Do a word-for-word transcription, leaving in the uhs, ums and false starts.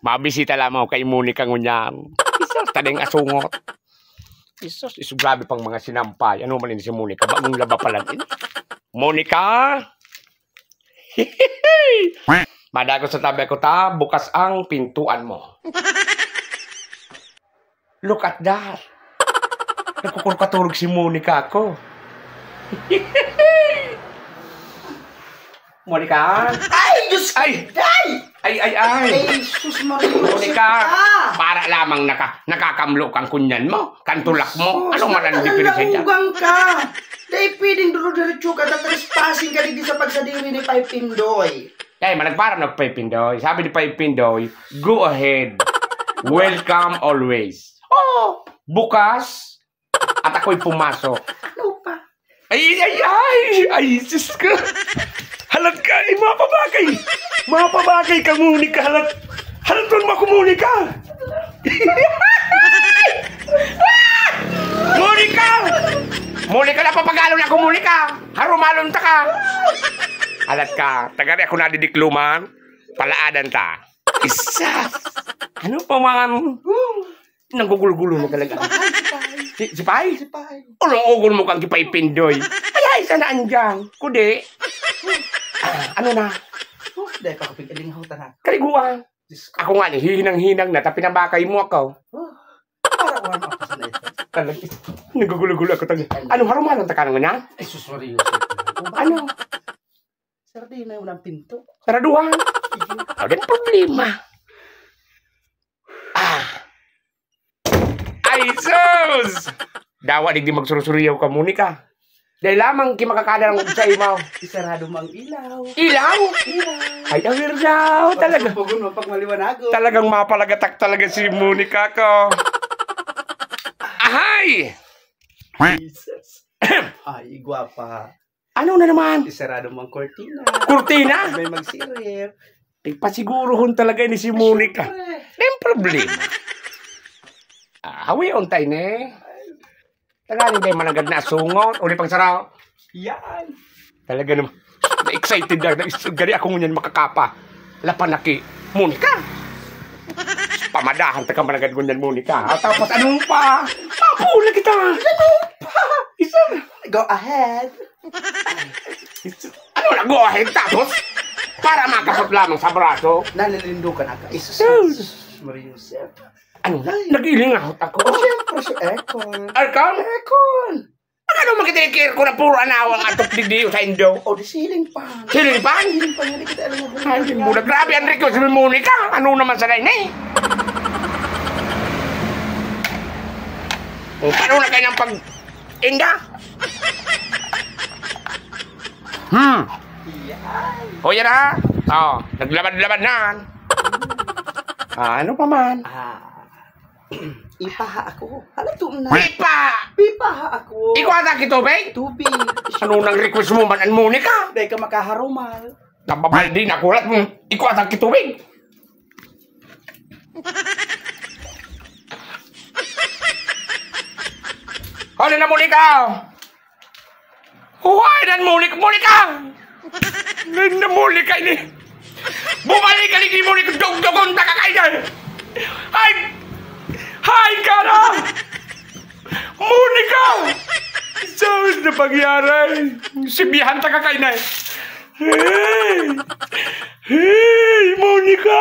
Mabisita lamang ako kay Monica ngunyan. Isos, tadeng asungot. Isos, iso grabe pang mga sinampay. Ano man ini si Monica? Bagong laba pa lang ini. Monica! Madagos sa tabi ako ta, bukas ang pintuan mo. Look at that. Nagkukurkaturog si Monica ako. Monica? Ay, Diyos ko, Ay! Day! Ay, ay, ay! Ay, sus, Maria Monica, Joseph ka! Para lamang naka-, nakakamlo kang kunyan mo, kang tulak mo. Sus, Ano man ang nakakalahugang diferensya dyan? Ka! Dai pwedeng duro-diretso ka, tatrespassing ka digdi sa pagsadiri ni Pay Pindoy. Ay, malagparan na Pay Pindoy. Sabi ni Pay Pindoy, "Go ahead. Welcome always." Oh, bukas. At ako'y pumasok. Ano pa? Ay, ay, ay! Ay, Diyos ko! Halat ka! Ay, mapabagay! Mapabagay ka, Monica! Halat! Halaton mo ako, Monica! Monica! Monica, napapagalon ako, Monica! Harumalon ta ka! Halat ka! Tagari ako nadidikluman, palaadan ta. Isa! Ano pa man? Nanggugulgulo na talaga. Si, si Pay? Si Pay. Ulong-ugol mo kang kipay Pindoy. Ay, ay, sana andyan. Kundi. Ah, ano na? Oh, dahil pa kapag aling ako, tanak. Kaliguan. Diyos ko. Ako nga, eh, hihinang-hinang na, ta pinabakay mo ako. Oh, para ko ano ako sa ito. Talaga, nagugulugulo ako talaga. Ano, harumanan ta ka naman yan? Ay, sus, Maria Joseph. Ano? Sardina yung unang pinto. Saraduhan. Sige. Ano yung problema? Ah. Ay, sus! Dawa, digdi magsurusuriyaw ka, Monica. Dahil lamang kimakakada lang sa imaw. Isarado mo ang ilaw. Ilaw? Ilaw. Ay, awir daw, talaga. Pagpugon mo, pagmaliwanagon. Talagang mapalagatak talaga si Monica ko. Ahay! Jesus. Ay, gwapa. Ano na naman? Isarado mo ang kortina. Kortina? May magsirip. Ipasigurohon talaga ni si Monica. Siyempre. May problema. Ah, hawi on tayo, ne? Tanganing dahil managad na asungot. Uli pang saraw. Yan. Talaga naman. Na-excited na. Na-, gani ako ngunyan makakapa. Lapanaki. Monica. Pamadahan ta ka managad ngunyan, Monica. Ah, tapos ano pa? Papo na kita. Ano pa? Isa. Go ahead. Ano na, go ahead, tapos? Para makasot lamang sa braso? Nalilindukan ako. Isus. Sus. Maria Joseph. Ano na? Nag-iilingahot ako. Oh, siyempre, si Aircon. Aircon? Aircon! Ang ano, makitinikir ko na puro anawang atok digdi sa indo? O, di ceiling fan. Ceiling fan? Ceiling fan, hindi kita alam mo. Ay, di mo na. Grabe ang request ni Monica. Ano naman sa lain eh? O, paano na kayo ng pag-, Inda? Hmm. Yan. O, yan ha. O, naglabad-labad na. Ah, ano pa man? Ah, ipaha ako. Hala, ito na. Ipa! Ipaha ako. Ikaw ata kitubig? Tubig. Ano nang request mo man, an Monica? Dahil ka makaharumal. Nababaldi na kulat mo. Ikaw ata kitubig. Ano na, Monica? Huway nan Monica, Monica! Nan na Monica ini. Bumalik ka ni Monica, dugdugon ta ka kayo. Hay! Hay, kara! Monica! Sus, na pangyari. Sibihan ta ka kayo na. Hey! Hey, Monica!